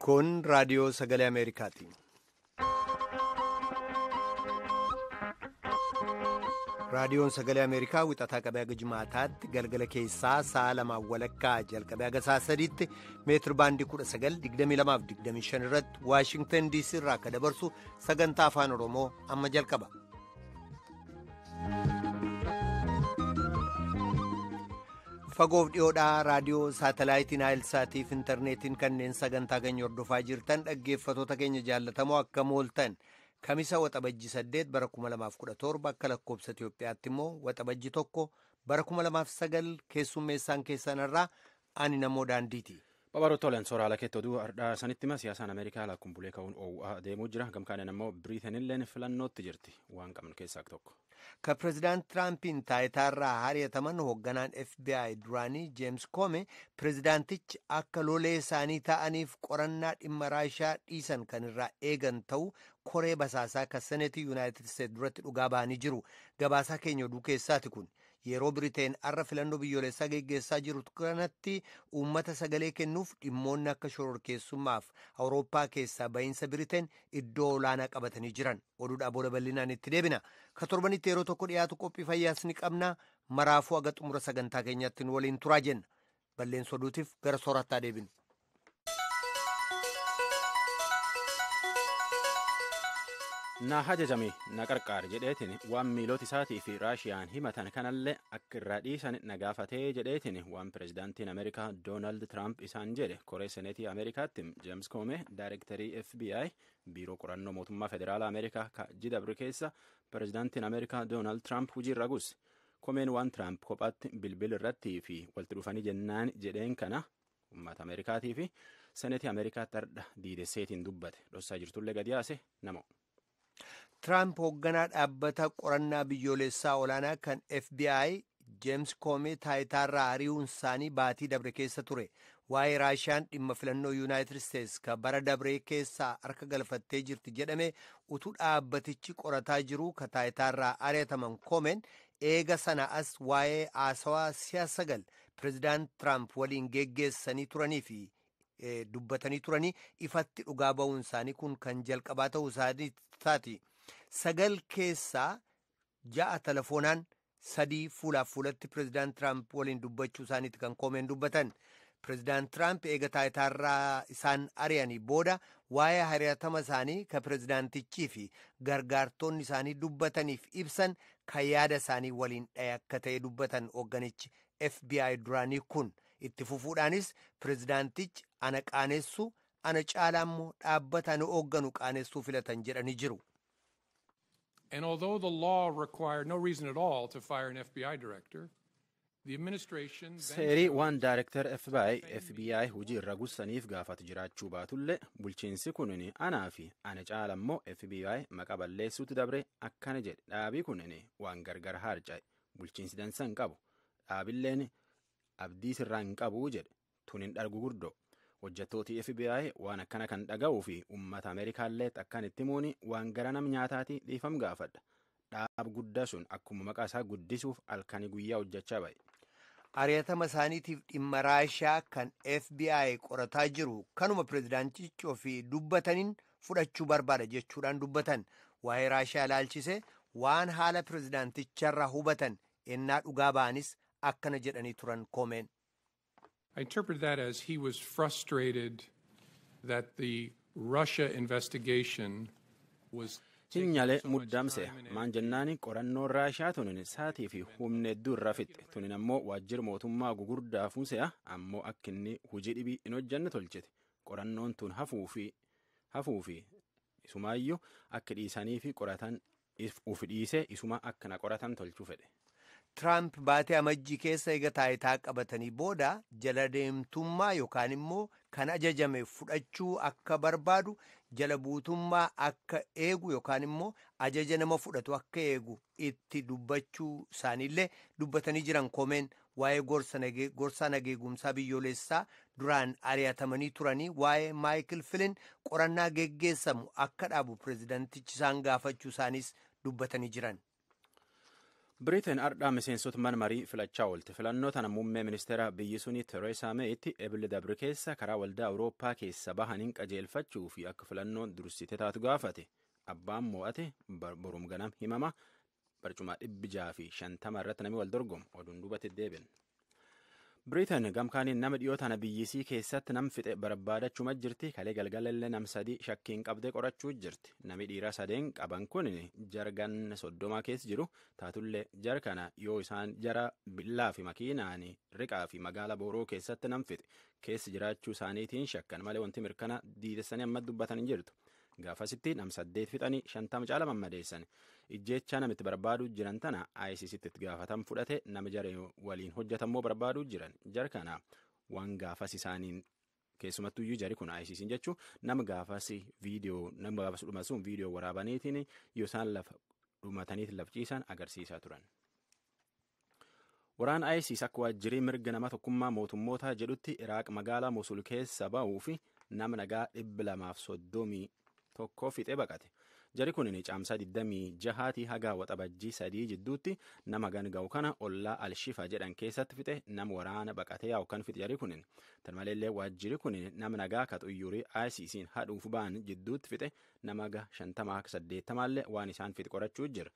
Kun raadiyoo sagalee Ameerikaati. Raadiyoon sagalee Ameerikaa wixataa qabee haga jimaataatti galgala keessaa sa'a lamaan walakkaa jalqabee haga sa'a sadiitti meetir baandii 19,2225 irratti Waashingtan DC irraa akka dabarsu sagantaa afaan Oromoo amma jalqaba. Fagoof dhiyoodhaa raadiyoo saatalaayitiin Naayilsaatiif intarneetiin kanneen sagantaa keenya hordofaa jirtan dhaggeeffatoota keenya jaallatamoo akkam ooltan. Kamisa waxabajji 8 bara 2017 akka lakkoobsa Itoophiyaatti immoo waxabajji 1 bara 2009 keessummeessaan keessan irraa ani namoo daandiiti. Babaroota olan soora keetti oduu har'aa sanitti hima siyaasaan Ameerikaa lakkuun bulee ka'uun oowwaa deemuu jira. Gamkaaniin ammoo Biriitenilleen filannootti jirti waan qabnu keessaa tokko. Ka pireezidaant Tiraampiin taayitaarraa ari'ataman hoogganaan FBI duraanii Jeems Koome pireezidaantichi akka lolee isaanii ta'aniif qorannaa dhimma Raashaa dhiisan kan irraa eegan ta'u koree basaasaa kan seneetii Yuunaayitid Isteetsi duratti dhugaa ba'anii jiru. Gabaasaa keenya oduu keessaati kun. Yeroo Biriteen har'a filannoo biyyoolessaa geggeessaa jiru kanatti uummata sagalee kennuuf dhimmoonni akka shororkeessummaaf Awurooppaa keessaa bahiinsa Biriteen iddoo olaanaa qabatanii jiran. Oduudhaa booda bal'inaan itti deebina. Ka torbanitti yeroo tokko dhiyaatu qophii fayyaas ni qabna. Maraafuu haga xumura sagantaa keenyaatti nu waliin turaa jenna. Balleessa oduutiif gara soorattaa deebinu. Na hajajame na qarqaar jedheetiin waan miilota isaatii fi Raashiyaan himatan kanallee akka irraa dhiisan na gaafatee jedheetiin waan pireezidaantiin Ameerikaa Doonaald Tiraamp isaan jedhe koree seneetii Ameerikaatti Jeems Koome daayirektarii FBI biiroo qorannoo mootummaa federaalaa Ameerikaa ka jidabri keessa pireezidaantiin Ameerikaa Doonaald Tiraamp hojiirra guuse. Komeen waan Tiraamp kophaatti bilbila irratti fi walitti dhufanii jennaan jedheen kana uummata Ameerikaatii fi seneetii Ameerikaatti hardha diidesseetiin dubbate dhossaa jirtullee gadi yaase nama. Tiraamp hoogganaa dhaabbata qorannaa biyyoolessaa olaanaa kan FBI Jeems Koomee taayitaarraa ari'uun isaanii baatii dabre keessa ture. Waa'ee Raashiyaan dhimma filannoo Yuunaayitid Isteetsi ka bara dabree keessaa harka galfattee jirti jedhame utuu dhaabbatichi qorataa jiru ka taayitaarraa ari'ataman Koomeen eega sana as waa'ee haasawaa si'a 9 pireezidaant Tiraamp waliin geggeessanii turanii fi dubbatanii turanii ifatti dhugaa ba'uun isaanii kun kan jalqabaa ta'uu isaati. 9 keessaa 6 telefoonaan 3 fuulaaf fuulatti pireezidaant Tiraamp waliin dubbachuu isaaniiti kan Koomeen dubbatan. Pireezidaant Tiraamp eega taayitaarraa isaan ari'anii booda waa'ee ari'atama isaanii ka pireezidaantichii fi gargaartonni isaanii dubbataniif ibsan kan yaada isaanii waliin dhahe akka ta'e dubbatan hoogganichi FBI duraanii kun. Itti fufuudhaanis pireezidaantichi ana qaanessu ana caalaa immoo dhaabbata ana hoogganu qaanessuu filatan jedhanii jiru. And although the law required no reason at all to fire an FBI director, the administration Seerii waan daayirektar FBI hojii irra gussaniif gaafatu jiraachuu baatullee bulchiinsi kunin anaa fi ana caala immoo FBI maqa balleessuutti dabre akkana jedhe dhaabii kunin waan gargar harca'e bulchiinsi dansa hin qabu dhaabilleen abdii sirraa hin qabu jedhe tunin dhargu gurdoo hojjettooti FBI waan akkana kan dhaga'uu fi uummata Ameerikaallee akkan itti himuun waan gara nam nyaataati dhiifam gaafadha. Dhaab guddaa sun akkuma maqaa isaa guddisuuf halkanii guyyaa hojjechaa ba'e. Ari'atama isaaniitiif dhimma Raashaa kan FBI qorataa jiru kanuma pireezidaantichi ofii dubbataniin fudhachuu barbaada jechuudhaan dubbatan. Waa'ee Raashaa ilaalchise waan haala pireezidaanticharraa hubatan ennaa dhugaa ba'anis akkana jedhanii turan Koomeen. I interpret that as he was frustrated that the Russia investigation was Hinyalee muddamse maan jennaani qorannoon Raashaa tunin saatii fi humna hedduu irra fixxe tunin ammoo waajjira mootummaa gugurdaa fuuse'a ammoo akka inni hojii dhibii hin hojjanne tolchite qorannoon tun hafuu fi isumaayyuu akka dhiisanii fi qoratan ufi dhiisee isuma akka na qoratan tolchuu fedhe. Tiraamp baatee amajjii keessa eega taayitaa qabatanii booda jala deemtummaa yookaan immoo kan ajajame fudhachuu akka barbaadu jala buutummaa akka eegu yookaan immoo ajaja nama fudhatu akka eegu itti dubbachuu isaaniillee dubbatanii jiran Koomeen waa'ee gorsaa nageegumsaa biyyoolessaa duraan ari'atamanii turanii waa'ee Maayikil Filin qorannaa geggeessamu akka dhaabu pireezidantichi isaan gaafachuu isaanis dubbatanii jiran. Biriteen ardhaa miseensota mana marii filachaa oolte. Filannoo tana muummee ministeera biyyi suni Tereesaa Meeyitti ebile dabre keessa karaa waldaa Awurooppaa keessa bahaniin qajeelfachuu fi akka filannoon dursite taatu gaafate. Abbaan mo'ate borum ganam himama barcuma 650 irratti namni wal dorgomu oduun duubatti deebiin. Biriteen gamkaaniin nama dhiyoo tana biyyisii keessatti nam fixe barbaadachuma jirti. Kalee galgalallee nam sadii shakkiin qabdee qorachuu jirti. Nami dhiiraa sadeen qaban kun jargan 30 keessa jiru. Taatullee jara kana yoo isaan jara billaa fi makiinaan riqaa fi magaala booroo keessatti nam fixe keessa jiraachuu isaaniitiin shakkan malee wanti mirkana diidessanii amma dubbatan hin jirtu. Gaafasitti nam 8 fixanii 50 caala mammadeessan. Ijjeechaa namitti barbaaduu jiran tana ISIStti itti gaafatam fudhate nama jaree waliin hojjetammoo barbaaduu jiran. Jara kana waan gaafas isaaniin keessumattuyyuu jari kun ISISin jechuun nama gaafas viidiyoo nama gaafas dhumasuun viidiyoo waraabaniitiin yoo isaan lafa dhumataniitiin laf ciisan agarsiisaa turan. Waraana ISIS akka waajjirii mirga nama tokkummaa mootummootaa jedhutti Iraaq magaalaa Mosul keessa ba'uu fi nama nagaa 231 fixee baqate. Jari kun caamsaa 26 haga waxabajjii 3 jidduutti nama ganga'u kana ollaa Alshifa jedhan keessatti fixe nama waraana baqatee yaa'u kan fixe jari kun. Tan maleellee waajjiri kun nama nagaa ka xuyyurii ISIS'n hadhuuf ba'an jidduutti fixe nama ga 50-80 illee waan isaan fixe qorachuu jira.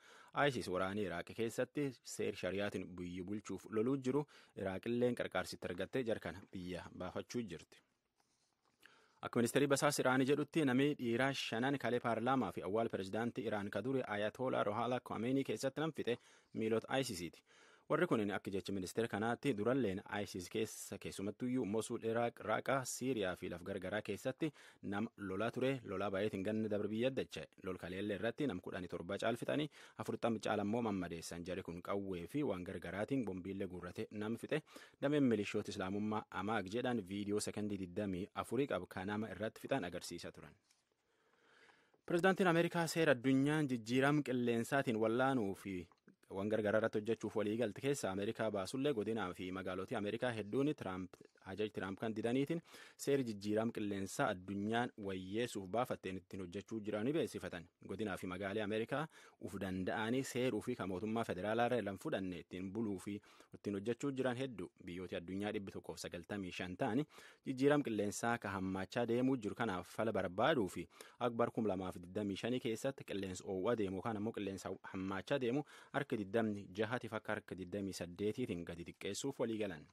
ISIS waraanii Iraaq keessatti seer shariyaatiin biyyi bulchuuf loluu jiru. Iraaqilleen qarqaarsitti argattee jara kana biyya baafachuu jirti. Akka ministeerri basaasa Iraanii jedhutti namni dhiiraa 5 kalee paarlaamaa fi awwaal pirezidaantii Iraan ka dure Ayatollah Ruhollah Khomeini keessatti nam fixe miilota ISIS'ti. Warri kun akka jecha ministeera kanaatti duralleen ISIS keessa keessumattuyyuu Mosul, Iraaq, Raqaa, Siiriyaa fi laf gargaraa keessatti nama lolaa ture lolaa baay'eetiin ganna dabre biyya dacha'e. Lol kaleellee irratti nam 17 caalfixanii 40 caalammoo mammadeessan. Jari kun qawwee fi waan gargaraatiin bombiillee guurrate nam fixe. Dameen milishoota Islaamummaa Amaag jedhan viidiyoo sekondii 24 qabu kan nama irratti fixan agarsiisaa turan. Pirezidaantiin Ameerikaa seera addunyaan jijjiirama qilleensaatiin wallaanuu fi waan gargaraa irratti hojjechuuf waliigalte keessa Ameerikaa baasullee godinaa fi magaalotii Ameerikaa hedduun ajaja Tiraamp kan didaniitiin seera jijjiirama qilleensaa addunyaan wayyeessuuf baafatteen ittiin hojjechuu jiranii beeksifatan. Godinaa fi magaalee Ameerikaa uf danda'anii seeruu fi kan mootummaa federaalaa irra lan fudhanne ittiin buluu fi ittiin hojjechuu jiran hedduu biyyooti addunyaa 195 ta'anii jijjiirama qilleensaa ka hammaachaa deemuu jiru kanaaf fala barbaaduu fi akbar 2025 keessatti qilleensa oowwaa deemu yookaan ammoo qilleensa hammaachaa deemu harka 26 akka harka 28tiin gadi xiqqeessuuf walii galan.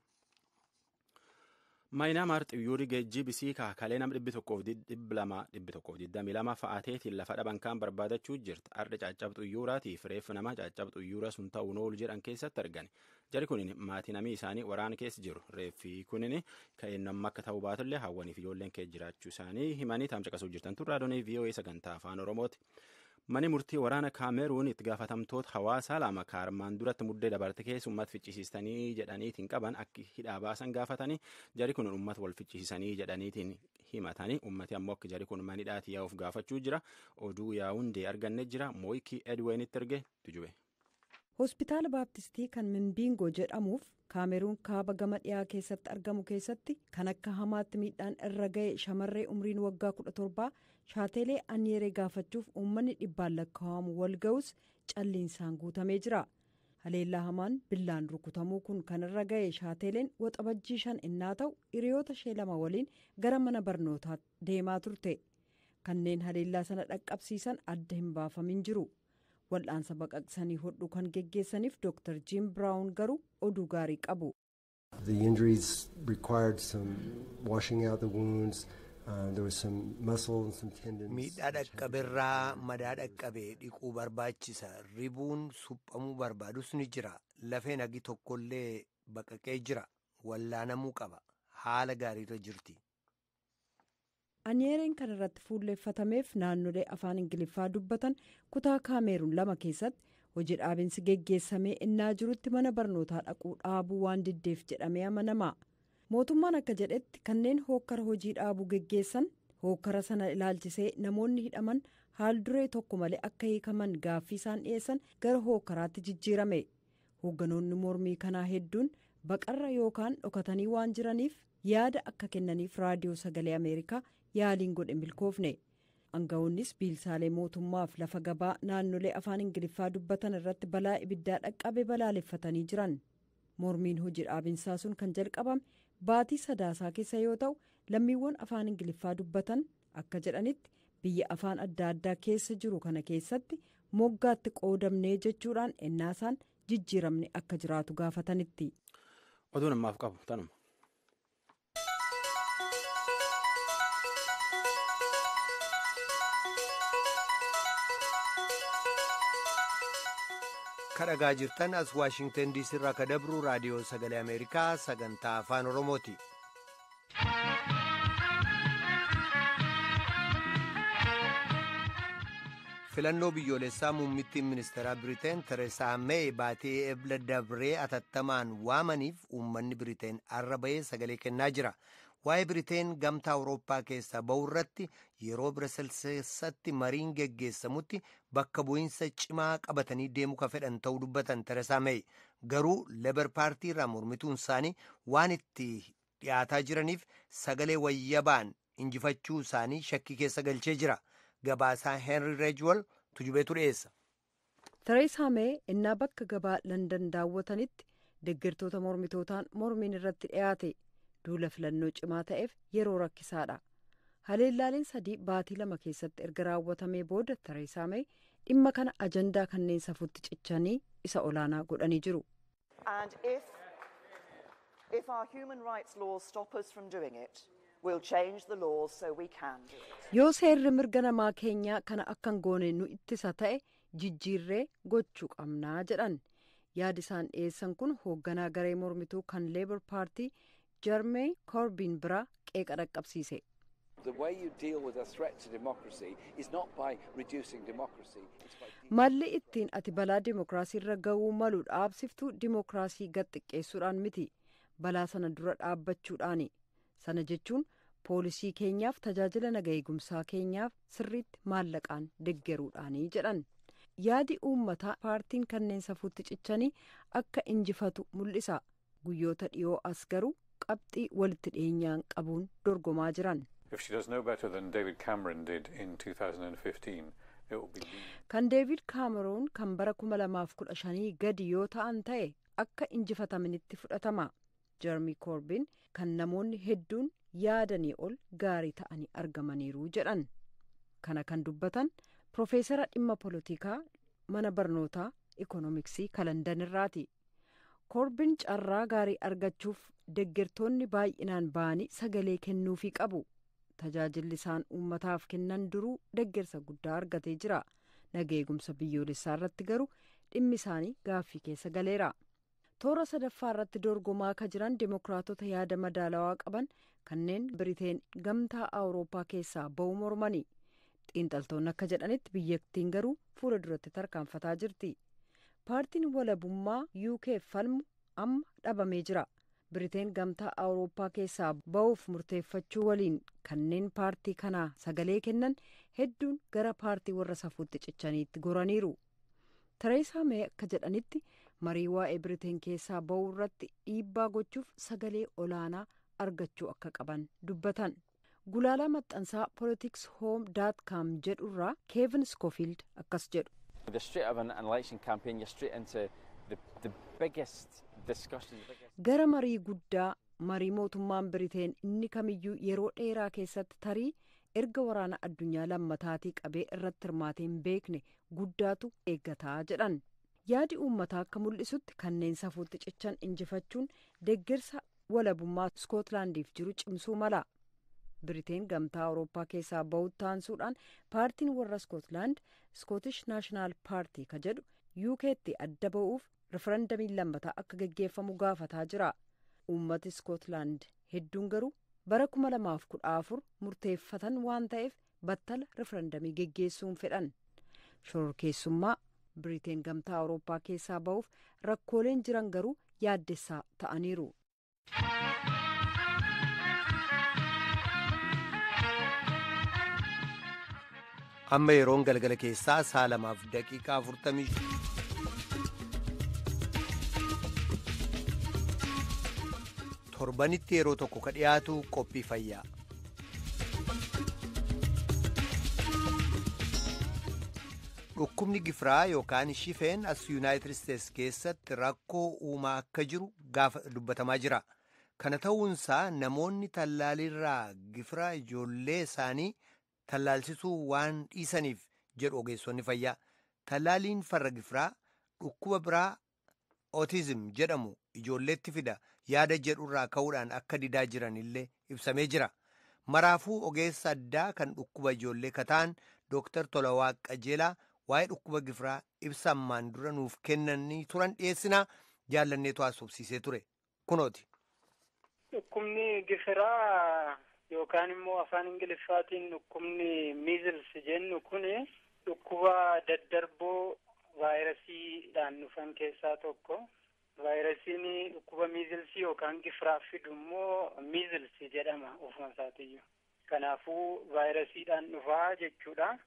Maayinaamaar xiyyoorri geejjibisii kaakalee nama 122 fa'aateetiin lafa dhaban kan barbaadachuu jirti. Arda caccab xiyyooraatii reeffi nama caccab xiyyoora sun ta'uun oolu jedhan keessatti argan. Jari kunin maatii namii isaanii waraana keessa jiru. Reeffi kunin ka'een amma akka ta'uu baatullee hawwaniif ijoolleen keessa jiraachuu isaanii himanii taamcaqasuu jirtan tun raadiyoonii VOA sagantaa afaan Oromooti. Mani murtii waraana Kaameruun itti gaafatamtoota hawaasaa lama kaarmaan duratti muddee dabarte keessa uummata ficcisiistanii jedhaniitiin qaban akka hidhaa baasan gaafatanii jari kun uummata wal ficcisiisanii jedhaniitiin himatanii uummati ammoo akka jari kun manidhaati yaa'uuf gaafachuu jira. Oduu yaa'undee arganne jira. Mooyikii Edweenitti erge tujube. Hospitaala Baaptistii kan Mimbiingoo jedhamuuf Kaameruun kaaba gama dhiyaa keessatti argamu keessatti kan akka hamaatti miidhaan irra ga'e shamarree umriin waggaa 17 Shaatelee Anyeeree gaafachuuf uummanni dhibbaan lakkaa'amu wal ga'us calliinsaan guutamee jira. Haleellaa hamaan billaan rukutamuu kun kan irra ga'e Shaateleen waxabajjii 5 innaa ta'u hiriyoota ishee lama waliin gara mana barnootaa deemaa turte. Kanneen haleellaa sana dhaqqabsiisan adda hin baafamin jiru. Wal'aansa baqaqsanii hodhuu kan geggeessaniif Dr. Jim Brown garuu oduu gaarii qabu. The injuries required some washing out the wounds. There was some muscle and some tendons. Miidhaa dhaqqaberraa madaa dhaqqabe dhiquu barbaachisa. Ribuun suphamuu barbaadus ni jira. Lafeen hagi tokkollee baqaqee jira. Wallaanamuu qaba. Haala gaariirra jirti. Anyeereen kan irratti fuulleeffatameef naannolee afaan Ingiliffaa dubbatan kutaa Kaameruun lama keessatti hojii dhaabinsi geggeessamee innaa jirutti mana barnootaa dhaquu dhaabuu waan diddeef jedhamee amanama. Mootummaan akka jedhetti kanneen hookkara hojii dhaabuu geggeessan hookkara sana ilaalchisee namoonni hidhaman haal duree tokko malee akka hiikaman gaaffii isaan dhiyeessan gara hookkaraatti jijjiirame. Hoogganoonni mormii kanaa hedduun baqarra yookaan dhokatanii waan jiraniif yaada akka kennaniif raadiyoo sagalee Ameerikaa yaaliin godhe milkoofne. Aangawoonnis biilsaalee mootummaaf lafa gabaa naannolee afaan Ingiliffaa dubbatan irratti balaa ibiddaa dhaqqabe balaaleffatanii jiran. Mormiin hojii dhaabinsaa sun kan jalqabame baatii Sadaasaa keessa yoo ta'u, lammiiwwan afaan Ingiliffaa dubbatan akka jedhanitti biyya afaan adda addaa keessa jiru kana keessatti moggaatti qoodamnee jechuudhaan ennaasaan jijjiiramni akka jiraatu gaafatanitti. Oduun ammaaf qabu tanuma. Kadhagaa jirtan as Waashingtan Diisii irraa ka dabru Raadiyoo Sagalee Ameerikaa sagantaa Afaan Oromooti. Filannoo biyyoolessaa muummittiin ministeeraa Biriteen Tereesaa Meey baatee Ebla dabree atattamaan waamaniif uummanni Biriteen arra bahee sagalee kennaa jira. Waa'ee Biriteen gamtaa Awurooppaa keessaa bahu irratti yeroo Biraasels keessatti mariin geggeessamutti bakka bu'iinsa cimaa qabatanii deemuu ka fedhan ta'uu dubbatan Tereesaa Meey. Garuu Leebar Paartii irraa mormituun isaanii waan itti dhiyaataa jiraniif sagalee wayyabaan injifachuu isaanii shakkii keessa galchee jira. Gabaasaa Henry Rejwal Tujubeetu dhiyeessa. Tereesaa Meey innaa bakka gabaa Landan daawwatanitti deeggartoota mormitootaan mormiin irratti dhiyaate. Duula filannoo cimaa ta'eef yeroo rakkisaadha. Haleellaaleen 3 baatii 2 keessatti erga raawwatamee booda Tereesaa Meey dhimma kana ajandaa kanneen safuutti cichanii isa olaanaa godhanii jiru. And if our human rights laws stop us from doing it, we'll change the laws so we can do it. Yoo seerri mirga namaa keenyaa kana akka hin goone nu ittisa ta'e, jijjiirree gochuu qabnaa jedhan. Yaadi isaan dhiyeessan kun hoogganaa garee mormituu kan Leebar Paartii Jarmee Koorbiin biraa qeeqa dhaqqabsiise. The way you deal with a threat to democracy is not by reducing democracy. It's by Malli ittiin ati balaa dimookiraasii irra ga'uu malu dhaabsiftuu dimookiraasii gad xiqqeessuudhaan miti. Balaa sana dura dhaabbachuudhaani. Sana jechuun poolisii keenyaaf, tajaajila naga eegumsaa keenyaaf sirriitti maallaqaan deggeruudhaanii jedhan. Yaadi uummataa paartiin kanneen safuutti cichanii akka injifatu mul'isa. Guyyoota dhiyoo as garuu qabxii walitti dhiyeenyaan qabuun dorgomaa jiran. If she does no better than David Cameron did in 2015, it will be. Kan Deevid Kaameroon kan bara 2015 gadi yoo ta'an ta'e akka injifatamanitti fudhatama. Jeremy Corbyn kan namoonni hedduun yaadanii ol gaarii ta'anii argamaniiru jedhan. Kana kan dubbatan Profeesara dhimma polotikaa mana barnootaa ikoonomiksii ka Landan irraati. Corbyn carraa gaarii argachuuf deggertoonni baay'inaan ba'anii sagalee kennuufii qabu. Tajaajilli isaan uummataaf kennan duruu deggersa guddaa argatee jira. Naga eegumsa biyyoolessaa irratti garuu dhimmi isaanii gaaffii keessa galeera. Toora sadaffaa irratti dorgomaa ka jiran Dimokiraatota yaada madaalawaa qaban kanneen Biriteen gamtaa Awurooppaa keessaa ba'uu mormani. Xiinxaltoonni akka jedhanitti biyyattiin garuu fuula duratti tarkaanfataa jirti. Paartiin walabummaa UK falmu amma dhabamee jira. Biriteen gamtaa Awurooppaa keessaa ba'uuf murteeffachuu waliin kanneen paartii kanaa sagalee kennan hedduun gara paartii warra safuutti cichaniitti goraniiru. Tereesaa Meey akka jedhanitti marii waa'ee Biriteen keessaa ba'uu irratti dhiibbaa gochuuf sagalee olaanaa argachuu akka qaban dubbatan. Gulaalaa maxxansaa politics home.com jedhurraa Keevin Schofield akkas jedhu. They're straight out of an election campaign, you're straight into the biggest discussion. The biggest. Gara marii guddaa, marii mootummaan Biriteen inni kamiyyuu yeroo dheeraa keessatti, tarii erga waraana addunyaa lammataatii qabee irratti hirmaatee hin beekne guddaatu eeggataa jedhan. Yaadi uummataa akka mul'isutti kanneen safuutti cichan injifachuun deeggarsa walabummaa Iskootlaandiif jiru cimsuu mala. Biriteen gamtaa Awurooppaa keessaa ba'utti taansuudhaan paartiin warra Iskootlaand Scottish National Party ka jedhu UKtti adda ba'uuf rifarandamiin lammataa akka geggeeffamu gaafataa jira. Uummati Iskootlaand hedduun garuu bara 2014 murteeffatan waan ta'eef battala rifarandamii geggeessuun fedhan. Shororkeessummaa, Biriteen gamtaa Awurooppaa keessaa ba'uuf rakkooleen jiran garuu yaaddessaa ta'aniiru. Amma yeroon galgala keessaa sa'a 2:40 Torbanitti yeroo tokko ka dhiyaatu qophii fayyaa. Dhukkubni gifiraa yookaan shifeen as Yuunaayitid Isteets keessatti rakkoo uumaa akka jiru gaafa dubbatamaa jira. Kana ta'uunsaa namoonni tallaalirraa gifiraa ijoollee isaanii tallaalchisuu waan dhiisaniif jedhu ogeessonni fayyaa. Tallaaliin farra gifiraa dhukkuba biraa ootizim jedhamu ijoolleetti fida yaada jedhurraa ka'uudhaan akka didaa jiran illee ibsamee jira. Maraafuu ogeessa addaa kan dhukkuba ijoollee kataan Dooktar Tolawaa Qajeelaa waa'ee dhukkuba gifiraa ibsa ammaan dura nuuf kennanii turan dhiyeessinaa jaallanneetu haasofsiisee ture. Kunooti. Dhukkubni gifiraa yookaan immoo afaan Ingiliffaatiin dhukkubni measles jennu kun dhukkuba daddarboo vaayirasiidhaan dhufan keessaa tokko. Vaayirasiin dhukkuba measles yookaan gifiraa fidu immoo measles jedhama ofuma isaatiiyyuu. Kanaafuu vaayirasiidhaan dhufaa jechuudha.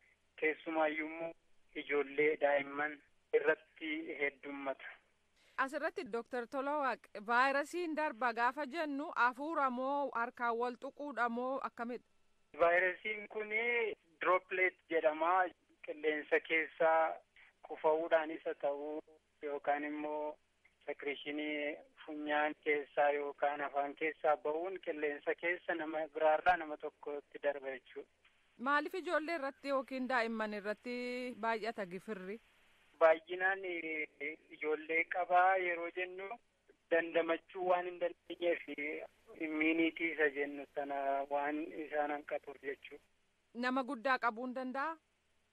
Keessumaayyuu immoo ijoollee daa'imman irratti heddummata. Asirratti Dooktar Tolawaaq, vaayirasiin darba gaafa jennu hafuura moo harkaan wal tuquudha moo akkamidha? Vaayirasiin kun droplet jedhama. Qilleensa keessaa qufa'uudhaan isa ta'uu yookaan immoo sekreeshinii funyaan keessaa yookaan afaan keessaa ba'uun qilleensa keessa nama biraarraa nama tokkotti darba jechuudha. Maaliif ijoollee irratti yookiin daa'imman irratti baay'ata gifirri? Baay'inaan ijoollee qabaa yeroo jennu dandamachuu waan hin dandeenyeef immiiniitii isa jennu sana waan isaan hanqatuuf jechuudha. Nama guddaa qabuu hin danda'a?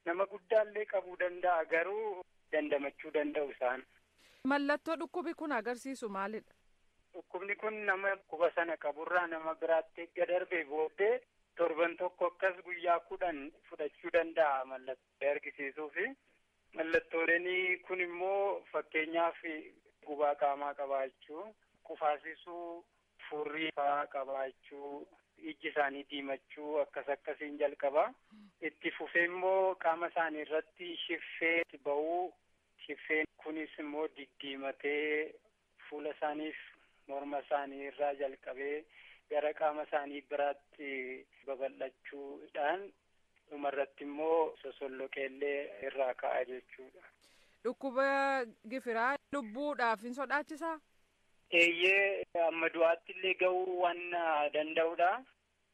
Nama guddaallee qabuu danda'a, garuu dandamachuu danda'u isaan. Mallattoo dhukkubi kun agarsiisu maalidha? Dhukkubni kun nama dhukkuba sana qaburraa nama biraatti erga darbee booddee torban tokko akkas guyyaa 10 fudhachuu danda'a mallattoo argisiisuufi. Mallattooleen kun immoo fakkeenyaaf gubaa qaamaa qabaachuu, qufaasisuu, furrii fa'aa qabaachuu, ijji isaanii diimachuu akkas akkasiin jalqaba. Itti fufee immoo qaama isaanii irratti shiffee ba'uu, shiffeen kunis immoo diddiimatee fuula isaaniif morma isaanii irraa jalqabee gara qaama isaanii biraatti babal'achuudhaan dhumarratti immoo sosolloqeellee irraa ka'a jechuudha. Dhukkuba gifiraa lubbuudhaaf hin sodaachisaa? Eeyyee, amma du'aatti illee ga'uu waan danda'udha.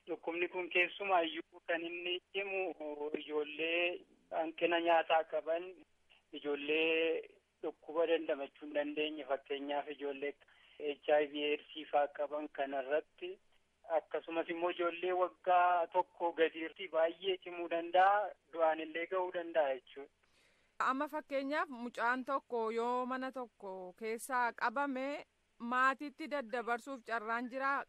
Dhukkubni kun keessumaayyuu kan inni cimu ijoollee hanqina nyaataa qaban, ijoollee dhukkuba dandamachuu hin dandeenye, fakkeenyaaf ijoollee HIV AIDS faa qaban kanarratti, akkasumas immoo ijoollee waggaa 1 gadiirti baay'ee cimuu danda'a, du'aan illee ga'uu danda'a jechuudha. Amma fakkeenyaaf mucaan tokko yoo mana tokko keessaa qabame maatiitti daddabarsuuf carraan jiraa?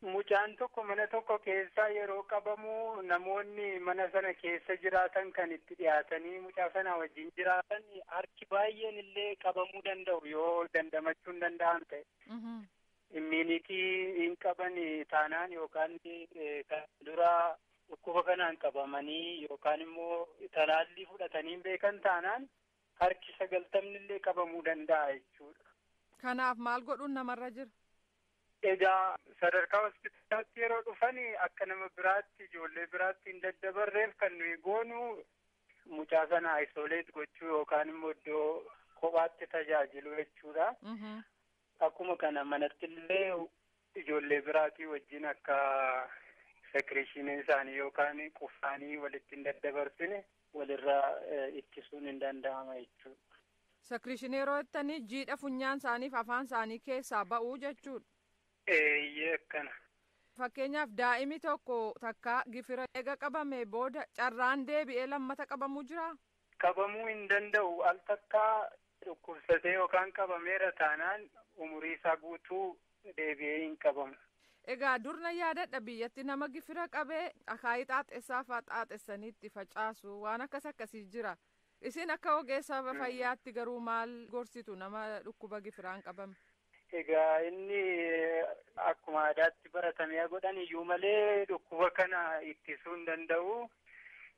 Mucaan tokko mana tokko keessaa yeroo qabamu namoonni mana sana keessa jiraatan kan itti dhiyaatanii mucaa sana wajjin jiraatan harki baay'een illee qabamuu danda'u yoo dandamachuu hin danda'an ta'e. Immiinitii hin qaban taanaan yookaan kan dura dhukkuba kanaan qabamanii yookaan immoo talaallii fudhatanii hin beekan taanaan harki 90 illee qabamuu danda'a jechuudha. Kanaaf maal godhuun namarra jira? Egaa sadarkaa hospitaalaatti yeroo dhufan akka nama biraatti ijoollee biraatti hin daddabarreef kan nuyi goonu mucaa sana isoleet gochuu yookaan immoo iddoo kophaatti tajaajilu jechuudha. Akkuma kana manatti illee ijoollee biraatii wajjin akka sekreeshiniin isaanii yookaan qufaanii walitti hin daddabarsine walirraa ittisuun hin danda'ama jechuudha. Sekreeshinii yeroo jettanii jiidha funyaan isaaniif afaan isaanii keessaa ba'uu jechuudha. Eeyyee, akkana. Fakkeenyaaf daa'imi tokko takka gifira eega qabame booda carraan deebi'ee lammata qabamuu jiraa? Qabamuu hin danda'u. Al takkaa dhukkubsatee yookaan qabameera taanaan umurii isaa guutuu deebi'ee hin qabamu. Egaa durna yaadadha, biyyatti nama gifira qabee akaayii xaaxessaa fa'aa xaaxessanii itti facaasu waan akkas akkasii jira. Isin akka ogeessa fayyaatti garuu maal gorsitu nama dhukkuba gifiraan qabame? Egaa inni akkuma aadaatti baratamee godhan iyyuu malee dhukkuba kana ittisuu hin danda'u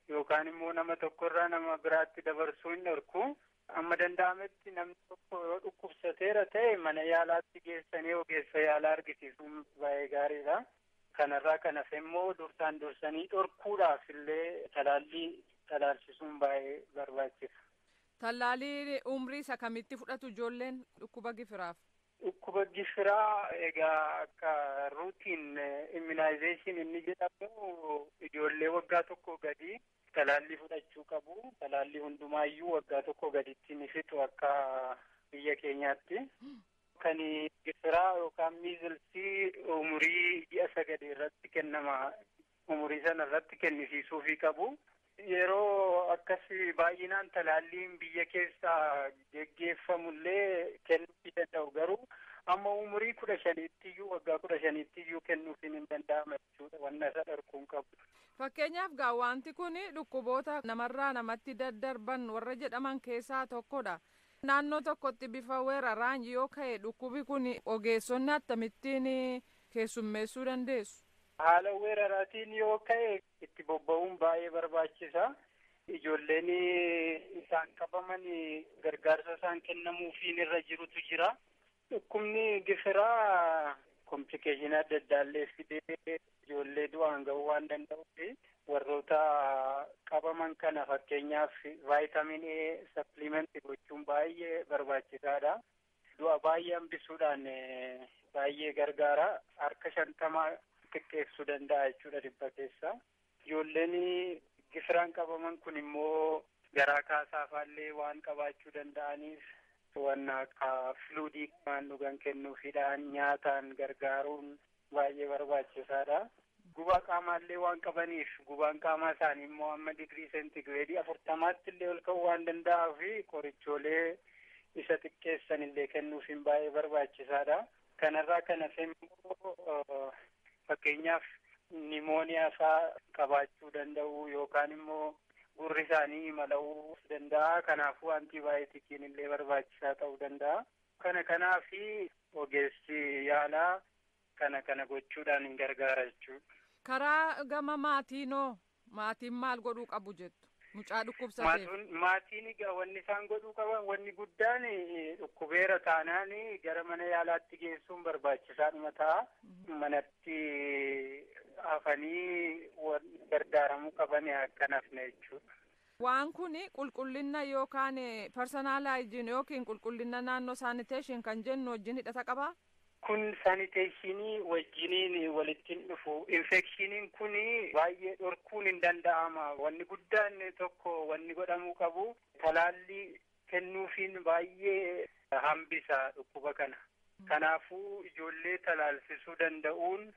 yookaan immoo nama tokkorraa nama biraatti dabarsuu hin dhorku. Amma danda'ametti namni tokko yoo dhukkubsateera ta'e mana yaalaatti geessanii ogeessa yaalaa argisiisuun baay'ee gaariidha. Kanarraa kan hafe immoo dursaan dursanii dhorkuudhaaf illee talaallii talaalchisuun baay'ee barbaachisa. Tallaalii umrii isa kamitti fudhatu ijoolleen dhukkuba gifiraaf? Dhukkuba gifiraa egaa akka routine immunization inni jedhamu ijoollee waggaa 1 gadi talaallii fudhachuu qabu. Talaallii hundumaayyuu waggaa 1 gaditti ni fixu akka biyya keenyaatti. Kan gifiraa yookaan miizilsii umurii ji'a 9 irratti kennama. Umurii sana irratti kennisiisuufii qabu. Yeroo akkas baay'inaan talaalliin biyya keessaa geggeeffamullee kennuufii danda'u, garuu amma umurii 15tti waggaa 15tti kennuufiin hin danda'ama jechuudha, wanna isa dhorkuun qabu. Fakkeenyaaf gaa wanti kun dhukkuboota namarraa namatti daddarban warra jedhaman keessaa tokkodha. Naannoo tokkotti bifa weeraraan yoo ka'e dhukkubi kun ogeessonni akkamittiin keessummeessuu dandeessu? Haala weeraraatiin yoo ka'e itti bobba'uun baay'ee barbaachisa. Ijoolleen isaan qabaman gargaarsa isaan kennamuufiin irra jirutu jira. Dhukkubni gifiraa komplikeeshinii adda addaallee fidee ijoollee du'aan ga'uu waan danda'uuf warroota qabaman kana fakkeenyaaf vaayitamiin A sapplimentii gochuun baay'ee barbaachisaadha. Du'a baay'ee hambisuudhaan baay'ee gargaara. Harka 50 xiqqeessuu danda'a jechuudha dhibba keessa. Ijoolleen gifiraan qabaman kun immoo garaa kaasaafaallee waan qabaachuu danda'aniif wanna akka fluudii waan dhugan kennuufiidhaan nyaataan gargaaruun baay'ee barbaachisaadha. Gubaa qaamaallee waan qabaniif gubaan qaamaa isaanii immoo amma digirii seentigireedii 40tti illee ol ka'uu waan danda'uu fi qorichoolee isa xiqqeessan illee kennuufiin baay'ee barbaachisaadha. Kanarraa kan hafe immoo fakkeenyaaf nimooniyaa faa qabaachuu danda'u yookaan immoo gurri isaanii imala'uu danda'a. Kanaafuu antiibaayotikiin illee barbaachisaa ta'uu danda'a. Kana kanaafi ogeessi yaalaa kana gochuudhaan hin gargaara jechuudha. Karaa gama maatiinoo maatiin maal godhuu qabu jettu? Mucaa dhukkubsateef. Maatiin egaa wanni isaan godhuu qaban wanni guddaan dhukkubeera taanaan gara mana yaalaatti geessuun barbaachisaadhuma ta'a. Manatti hafanii gargaaramuu qaban akka nafne jechuudha. Waan kun qulqullina yookaan personal hygiene yookiin qulqullina naannoo sanitation kan jennu wajjin hidhata qabaa? Kun saniteeshinii wajjiniin walitti dhufu. Infekshiniin kun baay'ee dhorkuun hin danda'ama. Wanni guddaan tokko wanni godhamuu qabu talaallii kennuufiin baay'ee hambisa dhukkuba kana. Kanaafuu ijoollee talaalchisuu danda'uun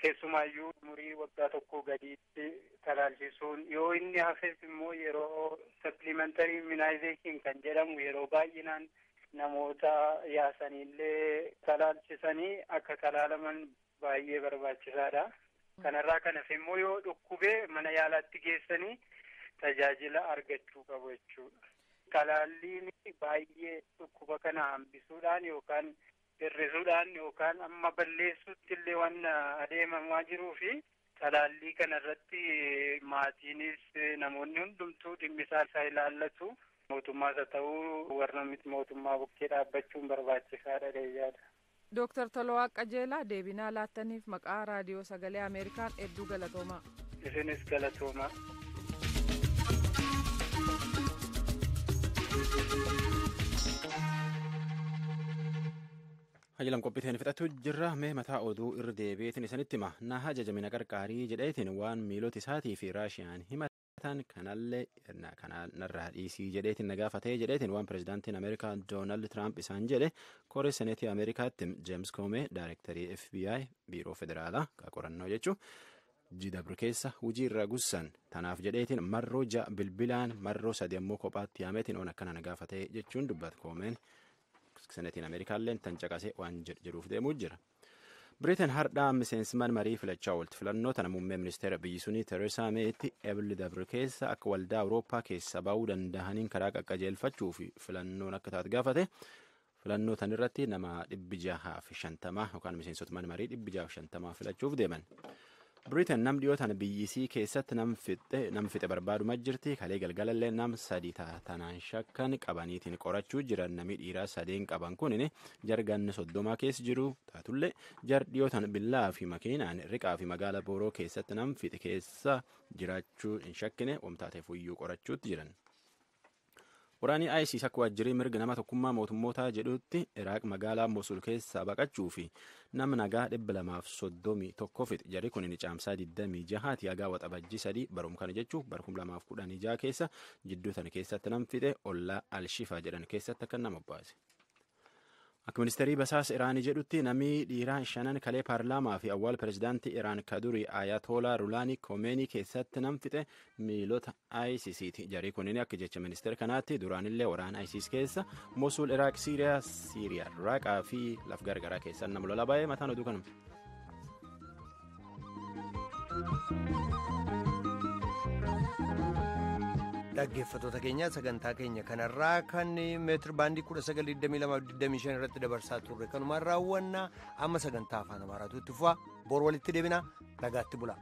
keessumaayyuu umurii waggaa 1 gadiitti talaalchisuun yoo inni hafes immoo yeroo supplementary immunization kan jedhamu yeroo baay'inaan namoota yaasaniillee talaalchisanii akka talaalaman baay'ee barbaachisaadha. Kanarraa kan hafe immoo yoo dhukkubee mana yaalaatti geessanii tajaajila argachuu qabu jechuudha. Talaalliin baay'ee dhukkuba kana hambisuudhaan yookaan hir'isuudhaan yookaan amma balleessuutti illee waan adeemamaa jiruu fi talaallii kanarratti maatiinis namoonni hundumtuu dhimmisaa isaa ilaallatu. Mootummaas haa ta'uu warra miti mootummaa bukkee dhaabbachuun barbaachisaadha deeyyaadha. Dooktar Tolawaa Qajeelaa deebinaa laattaniif maqaa raadiyoo sagalee Ameerikaan hedduu galatoomaa. Isinis galatoomaa. Hajilam qophiiteen fixatu jirra. Mee mataa oduu irra deebi'eetiin isinitti hima. Na hajajamina qarqaarii jedheetiin waan miilota isaatii fi Raashiyaan himatan kanallee kanarraa dhiisii jedheetiin na gaafatee jedheetiin waan pirezidaantiin Ameerikaa Doonaald Tiraamp isaan jedhe koree seneetii Ameerikaatti Jeems Koomee daayirektarii FBI biiroo federaalaa qorannoo jechuun GW keessa hojii irra gussan tanaaf jedheetiin marroo 6 bilbilaan marroo 3 ammoo kophaatti yaameetiin oon akkana na gaafatee jechuun dubbata Koomeen. Senetiin Ameerikaalleen tan caqasee waan jedhuuf deemuu jira. Biriteen hardhaa miseensman marii filachaa oolti. Filannoo tana muummee ministeera biyyi sunii Tereesaa Meetti ebli dabre keessa akka waldaa Awurooppaa keessa ba'uu danda'aniin karaa qaqqajeelfachuu fi filannoon akka taate gaafate. Filannoo tan irratti nama 650 yookaan miseensota mana marii 650 filachuuf deeman. Biriteen nam dhiyoo tana biyyisii keessatti nam fixe barbaaduma jirti. Kalee galgalallee nam 3 tanaan shakkan qabaniitiin qorachuu jiran namni dhiiraa 3 qaban kunin jarganni 30 keessa jiru. Taatullee jar dhiyoo tana billaa fi makiinaan riqaa fi magaala booroo keessatti nam fixe keessa jiraachuu hin shakkine wamtaateef iyyuu qorachuutti jiran. Waraanni ISIS akka waajjirii mirga nama tokkummaa mootummootaa jedhutti Iraaq magaalaa Mosul keessaa baqachuu fi nama nagaa 231 fixe. Jarri kun ni caamsaa 26 hagaa waxabajjii 3 barum kana jechuun bara 2016 keessa jidduu tana keessatti nam fixe ollaa Alshifaa jedhan keessatti akka nama baase. Akka ministeerii basaasa Iraanii jedhutti namni dhiiraa shanan kalee paarlaamaa fi awwaal pirezidaantii Iraan kadurii Ayatollah Rulaanii Komeenii keessatti nam fixe miilota ISIS'ti. Jarii kunniin akka jecha ministeera kanaatti duraanillee waraana ISIS keessa Mosul, Iraaq, Siiriyaa, Siiriyaa, Raaqaa fi laf gargaraa keessaa nama lola baay'ee mataan oduu kanuma. Dhaggeeffattoota keenya, sagantaa keenya kanarraa kan meetir baandii 1922-25 irratti dabarsaa turre kanumaan raawwannaa. Amma sagantaa afaan Amaaraatu itti fufa. Bor walitti deebina, nagaatti bula.